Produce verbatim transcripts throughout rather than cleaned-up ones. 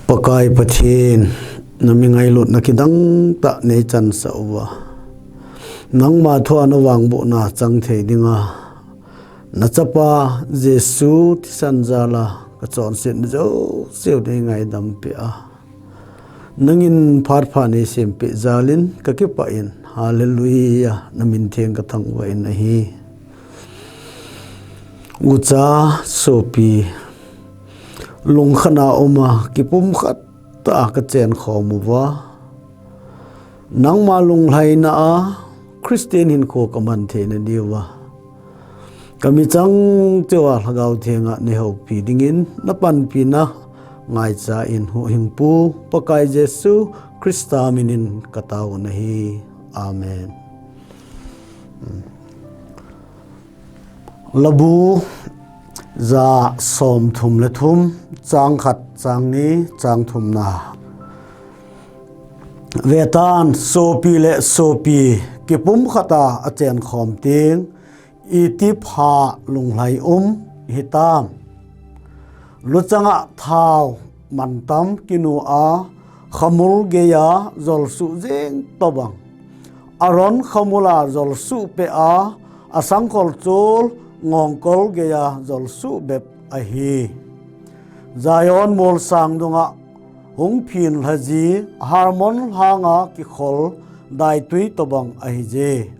Pakai Pathen, na mi ngailutna kidang tah nei chansah uva, nangma thu a na vangbohna chang thei dinga, na chapa Jesu thisan jal a ka chonsetna jouse u nei ngaidam peh a, nangin phat pha nei sempeh jal in ka kipah in, Hallelujah, na min theng ka thangvah in ahi. Ucha sopi, lungkhat a um a, kipumkhat tah a ka chenkhom uva, nangma lunglhaina a Christian hinkho ka man theina diuva, ka michang cheh uva Lhagao Theng a nei houpi dingin na panpina ngaicha in, Huhhingpu Pakai Jesu Christa min in ka tao u ahi. Amen. Labu ja somthum le thum, chang khat, chang ni, chang thumna. Vetan, sopi le sopi kipumkhat a a chenkhom teng, iti pha lunglhai um hitam. Luchang a thao mantam kinu a, khamul gei a jolsuh jeng tobang, Aaron khamul a jolsuh peh a, a sangkhol chol ngongkol gei a jolsuh bep ahi. Zion molsang dunga hung phin lhaji, Hermon lhanga kikhol daitui tobang ahije.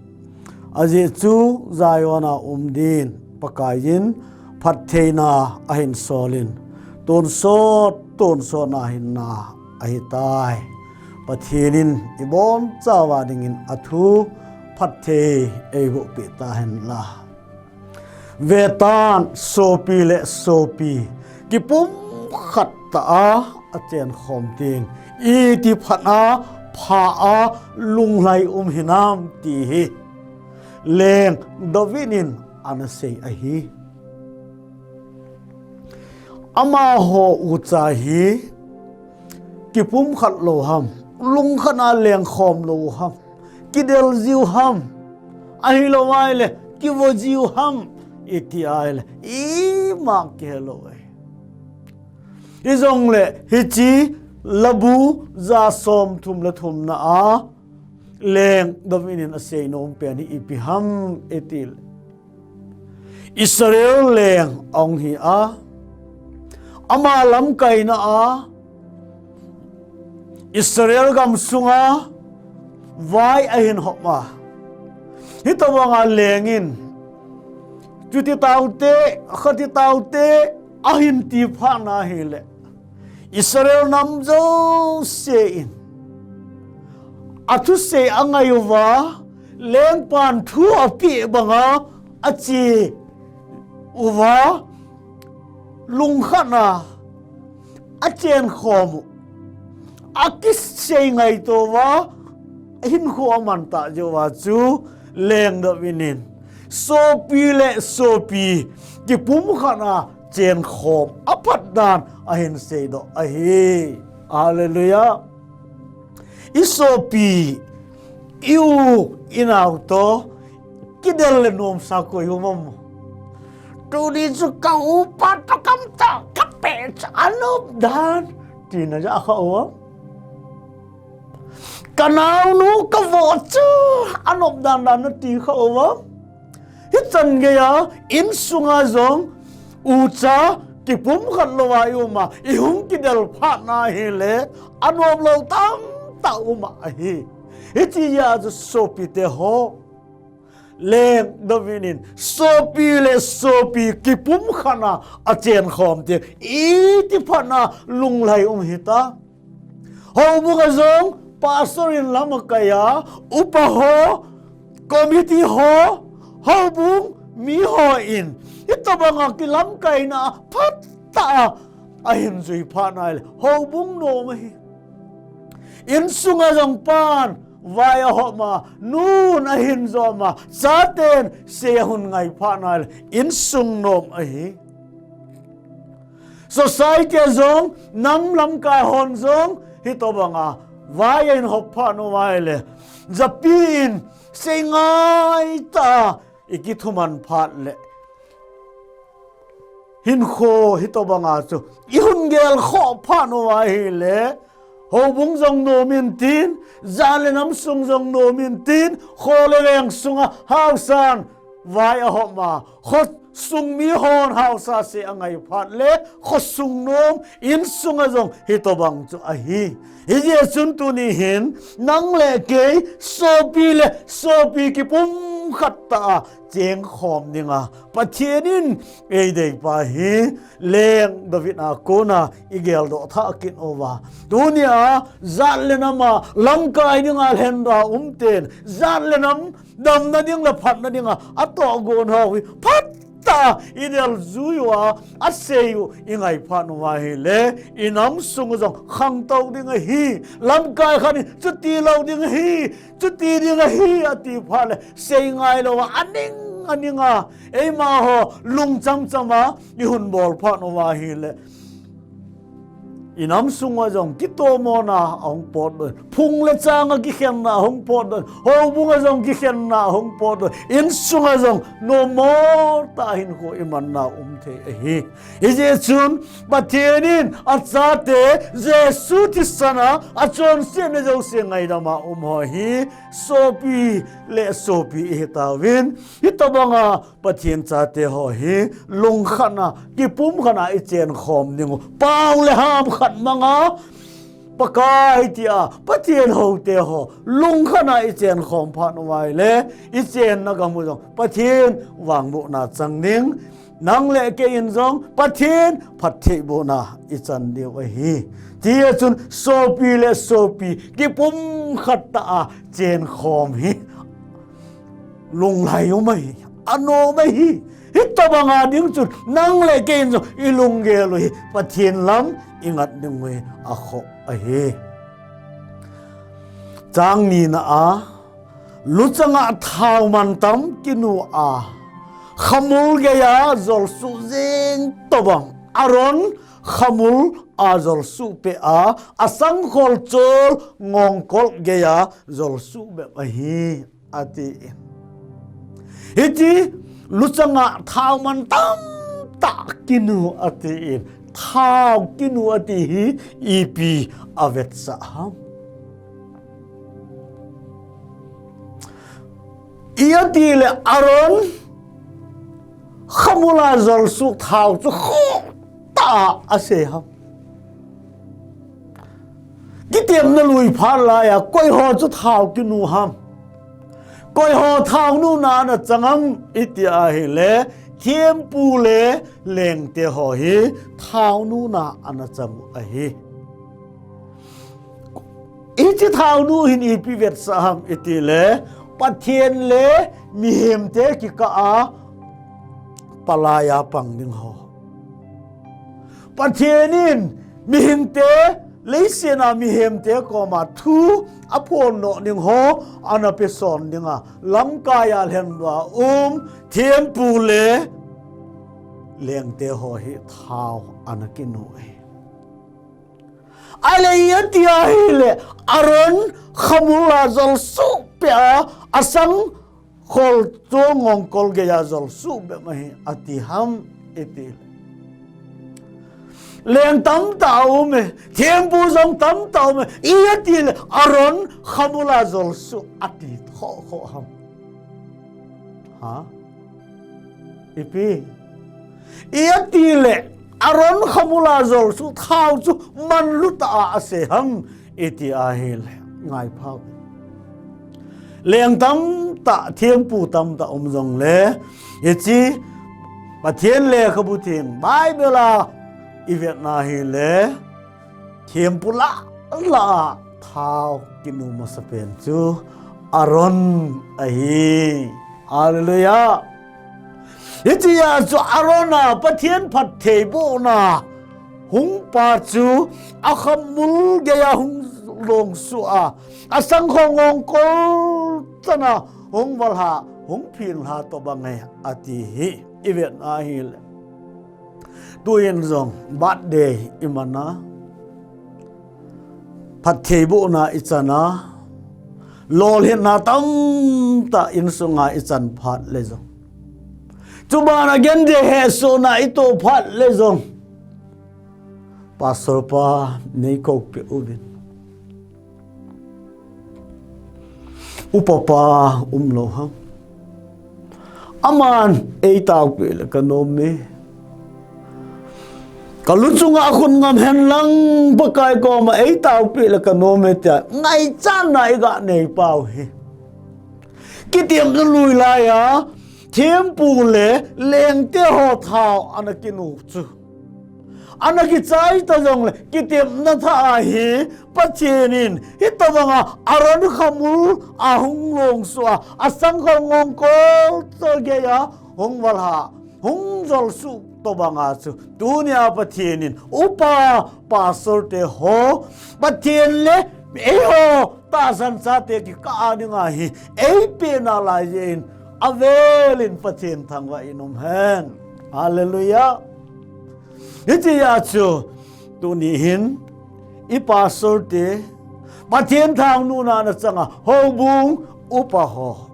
Ajeh chu Zion a um din Pakai in phattheina ahin sol in, tonsot tonsot na hinna ahitai. Pathen in ibonchauva dingin athu phatthei eiboh peh tahen la. Vetan, sopi le sopi kipumkhat tah a a chenkhom teng, iti phat a pha a lunglhai um hinam ti hi Leng David in ana sei ahi. Amaho ucha hi kipumkhat lou ham, lungkhat a lengkhom lou ham, kidel jiu ham, ahilou ahile kivo jiu ham, iti ahile ima kihe lou ahi. Hijongle hiche Labu ja somthum le thumna a Leng David in asei nom pen hi ipi ham itile, Israel leng ahung hi a, ama lamkaina a Israel gam sunga vai ahin hop a, hitobanga leng in, chuti taute, khati taute, ahin ti phat na hile, Israel nam jouse in athusei angai uva, lengpan thu apeh banga ache uva, lungkhat a achenkhom u, akisei ngaito uva, hinkho aman tah jeh uva chu Leng David in sopi le sopi kipumkhat a chenkhom aphat dan ahin seidoh ahi. Hallelujah. I sopi, i u, i nao toh kidel le nomsa koi um am? Tuni chu ka upa toh kam toh ka peh chu anop dan tina ja kha u am? Ka naonu ka vo chu anop dan dan nati kha u am? Hichan geiya insunga jong ucha kipumkhat louva i um a, i hung kidel phat na hile anom lou tamtah um ahi. Hitia chu sopite ho, Leng David in sopi le sopi kipumkhat a achenkhom teng, iti phat a lunglhai um hita. Houbung a jong pastor in lam akai a, upa ho, committee ho, houbung mi ho in hitobanga kilamkaina phatah a ahin jui phat na hile houbung nom ahi. Insunga jong pan vai ahop ma, nun ahin jom a, chaten sei ahung ngai phat na hile insung nom ahi. Society a jong, nam lamkai hon jong hitobanga vai ahin hop phat na hile, japi in sei ngai tah a i kithuman phat le hinkho hitobanga chu i hung gel khoh phat uva ahile, houbung jong nom intin, jat le nam sung jong nom intin, kho le veng sunga haosan vai ahom a, khosung mihon haosa se angai phat le, khosung nom, insunga jong hitobang chu ahi. Hijeh chun tuni hin, nang le kei, sopi le sopi kipumkhat tah a chengkhom dinga Pathen in eideipa hi, Leng David a kona i geldoh thah kit uva. Tunia, jat le nam a lamkai dinga lhendoh a umten, jat le nam damna ding le phatna dinga atohgon ho hi phatah a i deljui uva, asei u i ngai phat uva ahile, i nam sung jong khangtou ding ahi, lamkai khat in chuti lou ding ahi, chuti ding ahi ati phat le, sei ngai louva, aning, aninga, eima ho lungcham chama i hung bol phat uva ahile, i nam sunga jong kitomona ahung potdoh in, phung le changa kikhenna ahung potdoh in, houbunga jong kikhenna ahung potdoh in, insunga jong nommo tah a hinkho i manna um thei ahi. Hijeh chun Pathen in achate Jesu thisan a achonsetna jouse ngaidam a um ho hi sopi le sopi ihi tauvin, hitobanga Pathen chate ho hi lungkhat a, kipumkhat a i chenkhom ding u. Pau le ham khat manga, Pakai tia Pathen houte ho lungkhat a i chenkhom phat uva ahile, i chenna gam u jong Pathen vangbohna chang ding, nang le kei in jong Pathen phattheibohna i chan diu ahi. Hijeh chun sopi le sopi kipumkhat tah a chenkhom hi lunglhai um ahi, anom ahi. Hitobanga ding chun nang le kei in jong i lunggel u hi Pathen lam i ngat ding u hi akhoh ahi. Chang nina a, luchang a thao mantam kinu a, khamul geiya jolsuh jeng tobang, Aaron khamul a jolsuh peh a, asangkhol chol ngongkol geiya jolsuh bep ahi, ati. Hiti luchang a thao mantam tah kinu ati. Thao kinu ati hi ipi avetsah ham? I ati le Aaron khamul a jolsuh thao chu khohtah a asei ham? Kitemna lui phat laiya, koiho chu thao kinu ham? Koiho thao nuna ana chang ham i ti ahile, thempu le lengte ho hi thao nuna ana chang u ahi. Hiche thao nu hin ipi vetsah ham i ti le, Pathen le mihemte kikah a palai a pang ding ho. Pathen in mihemte, leiset a mihemte koma thu aphondoh ding ho ana peson dinga, lamkai a lhendoh a um thempu le lengte ho hi thao ana kinu e. Ahile i ati ahile, Aaron khamul a jolsuh peh a, asangkhol chol ngongkol geiya jolsuh bep ahi ati ham i ti. Leng tamtah a um e, thempu jong tamtah a um e, i ati le Aaron khamul a jolsuh ati khoh khoh ham? Ha? Ipi? I ati le Aaron khamul a jolsuh thao chu manlu tah a asei ham i ti ahile, ngai phau. Leng tamtah, thempu tamtah um jongle, hiche Pathen lekhabu theng Bible a i vetna ahile, thempu lah lah a thao kinu masapen chu Aaron ahi. Hallelujah. Hitia chu Aaron a Pathen phattheibohna hung pa chu, akhamul geiya hung longsuh a, asangkhol ngongkol chan a hung valha, hung phinlha tobang e ati hi i vet ahile. Tuin jong birthday i man a, phattheibohna i chan a, lolhinna tamtah insunga i chan phat le jong, Chuban a gende hehsona itoh phat le jong, Pastor pa nei koupi uvin, Upa pa umlou ham? Aman eitaopi le kanom e. Kalu chunga khut ngam hen lang Pakai koma eitaopi le kanom e tia ngaichatna iga nei pau hi. Kitepna lui laiya, thempu le lengte ho thao ana kinu chu, ana kichai ta jongle, kitepna thah ahi, Pathen in hitobanga Aaron khamul a hung longsuh a, asangkhol ngongkol to geiya hung valha, hung jolsuh tobanga chu, tunia Pathen in upa pastor te ho, Pathen le eiho tahsan chate kikah a dinga hi eipeh nalai jeh in, avelin Pathen thangvah in um hen. Hallelujah. Hitia chu, tuni hin i pastor te, Pathen thaonuna ana changa houbung upa ho,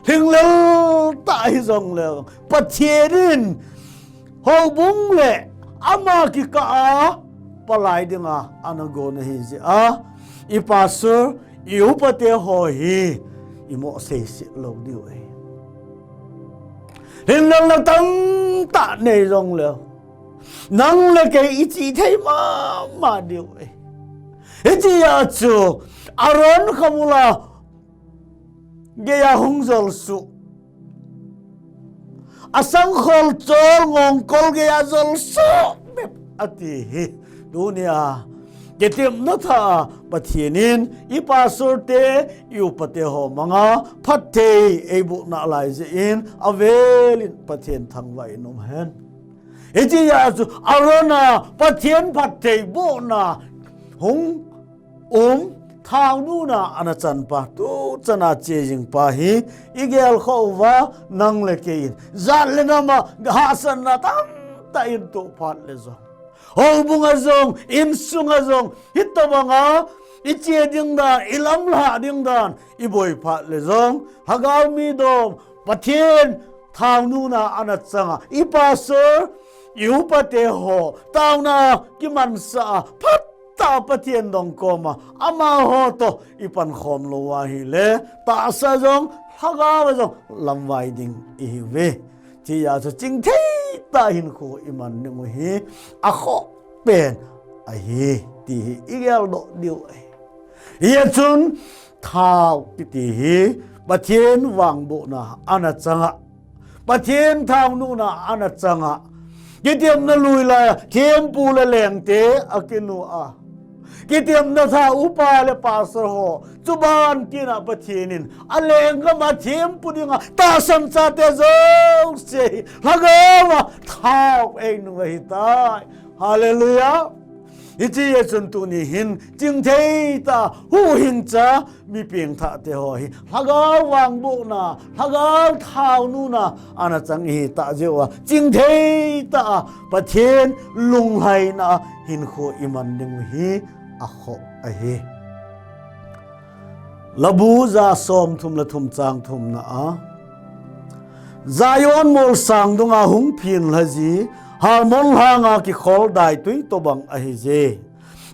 lhinglel tah hijongle, Pathen in houbung le ama kikah a palai dinga ana gon ahi jeh a, i pastor, i upate ho hi imoh seiset lou diu ahi. Lhinglelna tamtah nei jongle, nang le kei ichihthei mama diu ahi. Hitia chu, Aaron khamul a geiya hung jolsuh, asangkhol chol ngongkol geiya jolsuh bep ati hi, tunia kitepna thah a Pathen in i pastor te, i upate ho manga phatthei eiboh nalai jeh in, avelin Pathen thangvah in um hen. Hitia chu, Aaron a Pathen phatthei bohna hung um, thaonuna ana chanpa, tuchana che jingpa hi igelkhoh uva, nang le kei in jat le nam a hahsatna tamtah itoh phat le jong, houbung a jong, insung a jong, hitobanga iche ding dan, ilamlhah ding dan iboi phat le jong, Lhagao mi dom, Pathen thaonuna ana changa, i pastor, i upate ho, taona kimansah a, phatah a Pathen dong koma amaho toh ipankhom lou ahile, tahsa jong, lhagao jong lamvai ding ihiuve. Hitia chu chingthei tah hinkho iman dingu hi akhoh pen ahi, ti hi igeldoh diu ahi. Hia chun, thao kiti hi Pathen vangbohna ana changa, Pathen thaonuna ana changa, kitepna lui laiya thempu le lengte akinu a, kitepna thah upa le pastor ho, chuban tina Pathen in alenggam a thempu dinga tahsan chate jouse hi lhagao a thao einu ahitai. Hallelujah. Hitia chun tuni hin chingthei tah a huhhingcha mi pengthah te ho hi lhagao vangbohna, lhagao thaonuna ana chang ihi tah jeh uva, chingthei tah a Pathen lunglhaina hinkho iman dingu hi akhoh ahi. Labu ja somthum le thum chang thumna a, Zion molsang dunga hung phinlha ji, Hermon lhanga kikhol daitui tobang ahije.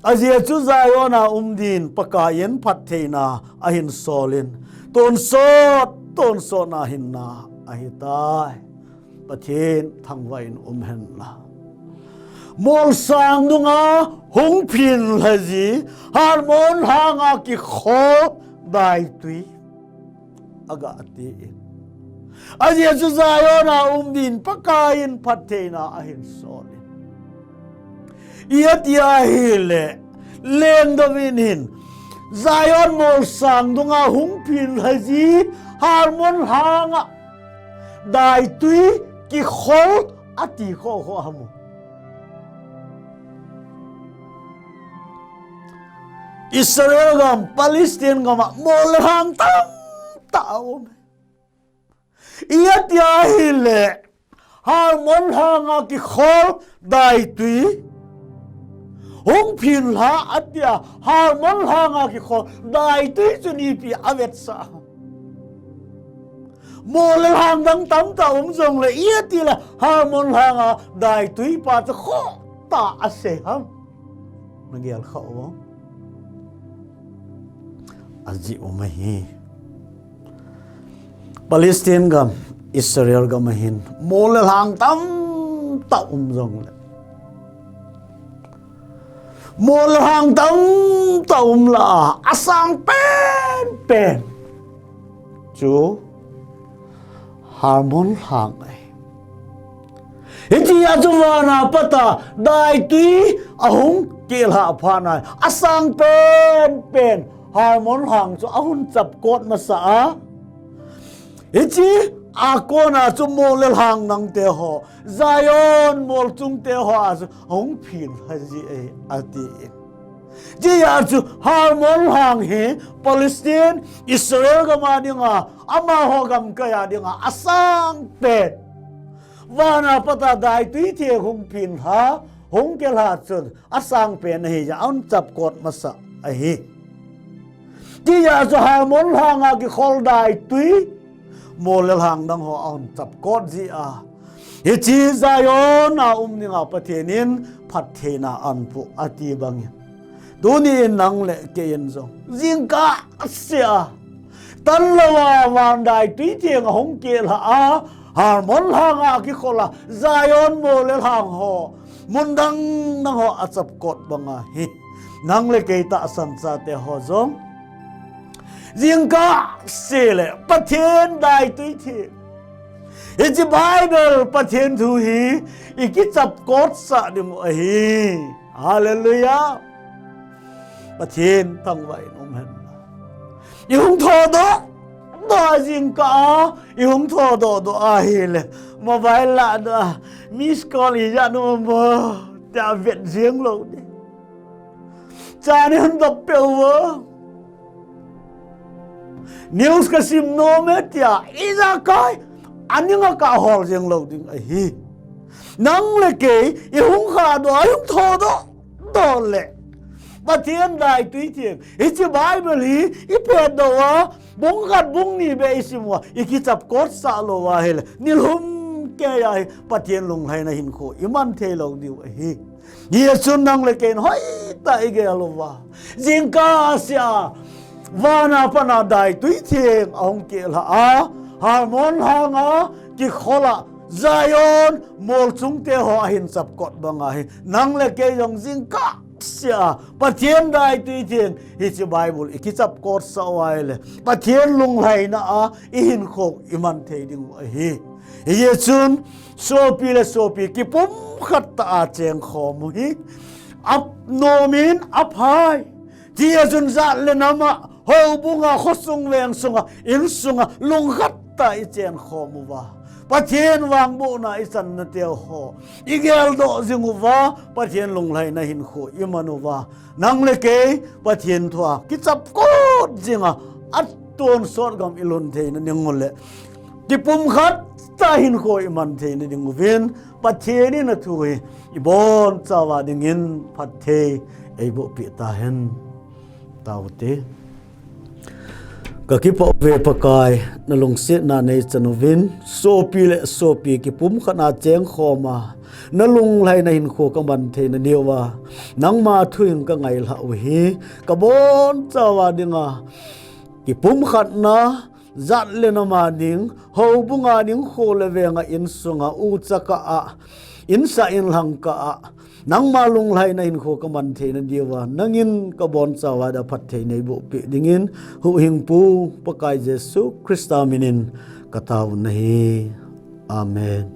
Ajeh chu Zion a um din Pakaiyin phattheina ahin solin, tonsot tonsotna hinna ahitai. Pathen thangvah in um hen la. Molsang dunga hung phinlha ji, Hermon lhanga kikhol daitui aga tin. Ajeh chu Zion a um din Pakaiyin phattheina ahin solin. Iti ahile, lengdoh in hin, Zion molsang dunga hung phinlha ji, Hermon lhanga daitui kikhol ati khoh khoh ham. Israel gam, Palestine gam a mol le lhang tamtah aum. Iti ahile, Hermon lhanga kikhol daitui hung phinlha atia, Hermon lhanga kikhol daitui chu ipi avetsah ham? Mol le lhang dang tamtah um jongle, iti le Hermon lhanga daitui pa chu khoh tah a sei ham? Na gel kha u. Ajeh um ahi. Palestine gam, Israel gam ahin mol le lhang tamtah um jongle, mol le lhang tamtah um lah a, asang penpen chu Hermon lhang ahi. Hitia chu vana pat a daitui ahung kelhah phat a, asang penpen Hermon lhang chu ahung chapkot masa a. Hichea kona chu mol le lhang dangte ho, Zion molchungte ho a chu ahung phin lha ji ahi, ati. Hichea chu Hermon lhang hi Palestine, Israel gam a dinga, amaho gamkai a dinga asang pen, vana pat a daitui theng hung phin lha, hung kelha chun asang pen ahi, ahung chapkot masa ahi. Hichea chu Hermon lhanga kikhol daitui mol le lhang dang ho ahung chapkot ji a. Hiche Zion a um dinga Pathen in phattheina ahin pu ati bangin, tuni in nang le kei in jong jingkah sea, tanlou a van daitui theng ahung kelha a, Hermon lhanga kikhol a, Zion mol le lhang ho, mun dang dang ho achapkot banga hi, nang le kei tahsan chate ho jong jingkah sea le Pathen daitui theng, hiche Bible Pathen thu hi ikichapkot sah ding u ahi. Hallelujah. Pathen thangvah in um hen. Ihung thoudoh doh a, jingkah a ihung thoudoh doh ahile, mobile lah doh a, miss call ijat um am tia vet jeng lou ding. Chan ihung dop peh uvo. News kasim nom e tia ijakai aning a kahol jeng lou ding ahi. Nang le kei ihung khahdoh a, ihung thoudoh doh le, Pathen daitui theng, hiche Bible hi iphetdoh a, bung khat bung ni beh isim uva, ikichapkot sah lou ahile, nilhum keiya hi Pathen lunglhaina hinkho iman thei lou diu ahi. Hijeh chun nang le kei in hoitah a igel uva, jingkah sea vana pat a daitui theng ahung kelha a, Hermon lhanga kikhol a, Zion molchungte ho ahin chapkot banga hi, nang le kei jong jingkah sea Pathen daitui theng, hiche Bible ikichapkot sah uva ahile, Pathen lunglhaina a ihinkho iman thei ding u ahi. Hijeh chun sopi le sopi kipumkhat tah a chengkhom u hi anom in aphai. Hijeh chun jat le nam a, houbung a, khosung veng sunga, insunga, lungkhat tah a ichenkhom uva, Pathen vangbohna ichan na teu ho igeldoh jing uva, Pathen lunglhaina hinkho iman uva, nang le kei Pathen thu a kichapkot jinga, atonsot gam ilhun theina ding u le, kipumkhat tah a hinkho iman theina ding uvin, Pathen in athu hi ibonchauva dingin phatthei eiboh peh tahen. Tao te. Kakipah uve Pakai, nalungsetna neichan uvin, sopi le sopi kipumkhat a chengkhom a, nalunglhaina hinkho kaman theina diuva, nangma thu in kangailhah u hi, kabonchauva dinga, kipumkhatna, jat le nam a ding, houbung a ding, kho le veng a, insunga, ucha kah a, insah inlhang kah a, nangma lunglhaina hinkho kaman theina diuva, nangin kabonchauva dia phatthei neiboh peh dingin, huhhingpu Pakai Jesu Christa minin kataovin ahi. Amen.